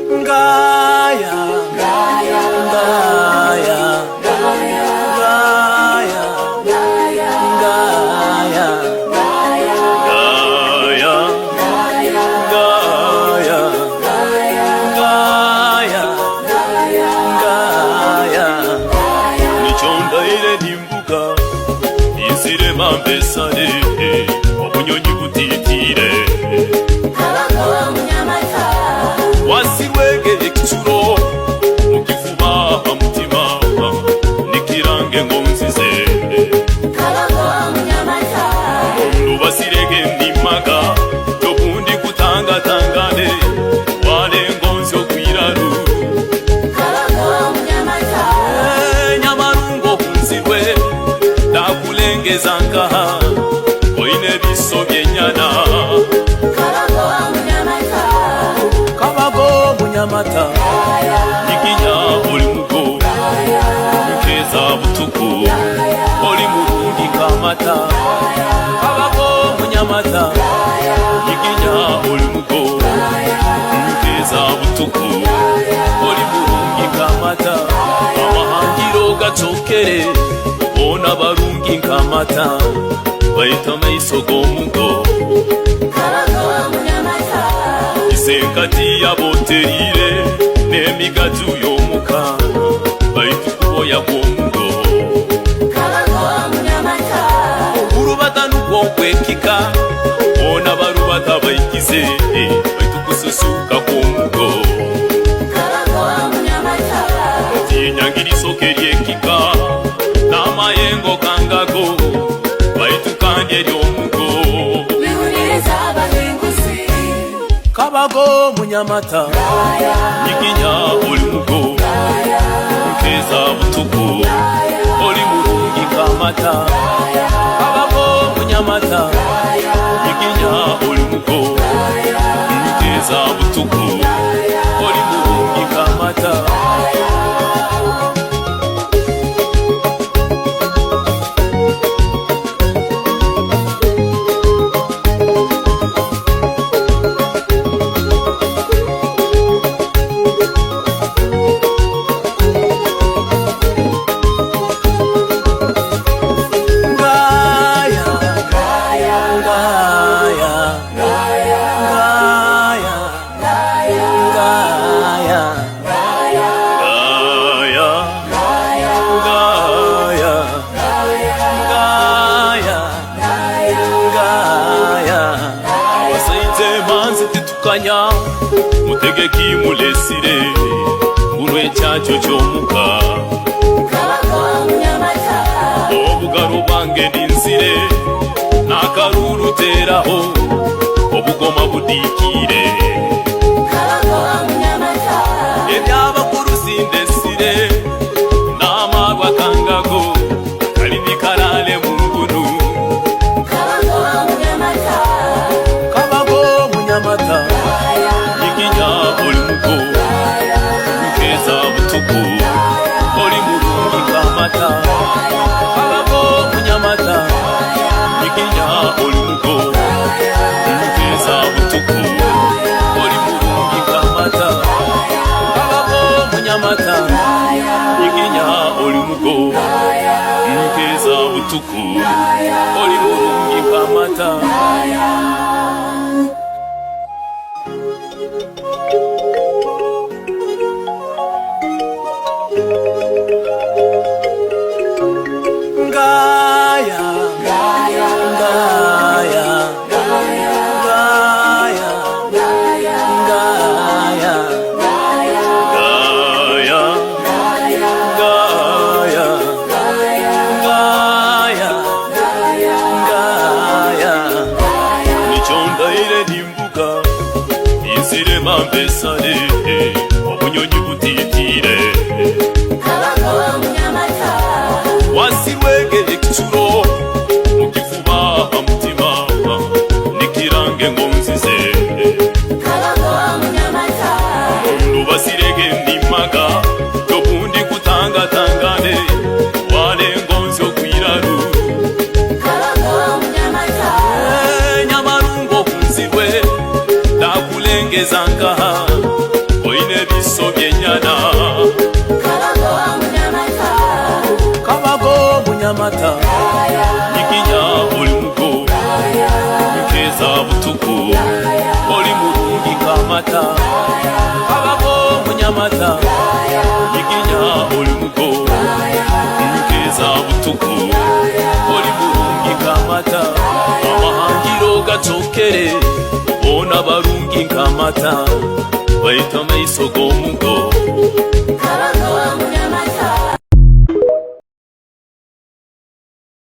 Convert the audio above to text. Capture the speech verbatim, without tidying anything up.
Ngaya, ngaya, ngaya, ngaya, ngaya, ngaya, ngaya, ngaya. Nikyo ndaire nimbuga, ninzire bambesale, obunyonyi butitiire. Wasirwege ekicuro mu kifuba ha mutima, nikirange ngu nzize. Omuntu basirege nimaga, tobundi kutangatangane, walenga onzi okwiraru. Eh, Nyamarungu ohunzirwe, ndakulengeza nkaha, oine ebiso by'enyana. Kabago Munyamata, nyiginya oli mugo, nkeza butuku, oli murungi nk'amata. Kabago Munyamata, nyiginya oli mugo, nkeza butuku, oli murungi nk'amata. Amahangiro gacokere, boona barungi nk'amata, baitu amaiso g'omugo. Isenkati yaboteriire n'emigaju y'omuka, baitu kuboya kw'omugo. Oburubata nubwo kwekika, boona barubata baikize, baitu kususuuka kw'omugo. Tinyangirisoke ly'ekika, n'amayengo kangago, baitu kandi ery'omugo. Kabago Munyamata, nyiginya oli mugo, nkeza butuku, oli murungi nk'amata. Kabago Munyamata, nyiginya oli mugo, nkeza butuku, oli murungi nk'amata. Ngaya, ngaya, ngaya, ngaya, ngaya, ngaya. Ngaya, ngaya, ngaya, ngaya, ngaya, ngaya. Abasaija emanzi titukanya, mutegeki mulesire, bunu ekyakyo ky'omuka. Obugaro bwange ninzire, n'akaruuru teeraho, obugoma budiikiire. Eby'abakuru sindesire, n'amaarwa kangago, kalimi karaale mu ngunu. Kabago Munyamata, nyiginya oli mugo, nkeza butuku, oli murungi nk'amata. Kabago Munyamata, nyiginya oli mugo, nkeza butuku, oli murungi nk'amata. Kabago Munyamata, nyiginya oli mugo, nkeza butuku, oli murungi nk'amata. Ngaya, ngaya, ngaya, ngaya, ngaya, ngaya, ngaya. Ngaya, ngaya, ngaya, ngaya. Byenyana. Kabago Munyamata. Kabago Munyamata. Nyiginya oli mugo. Nkeza butuku. Oli murungi nk'amata. Kabago Munyamata. Nyiginya oli mugo. Nkeza butuku. Oli murungi nk'amata. Amahangiro gacokere. Boona barungi nk'amata. Baitu amaiso g'omugo.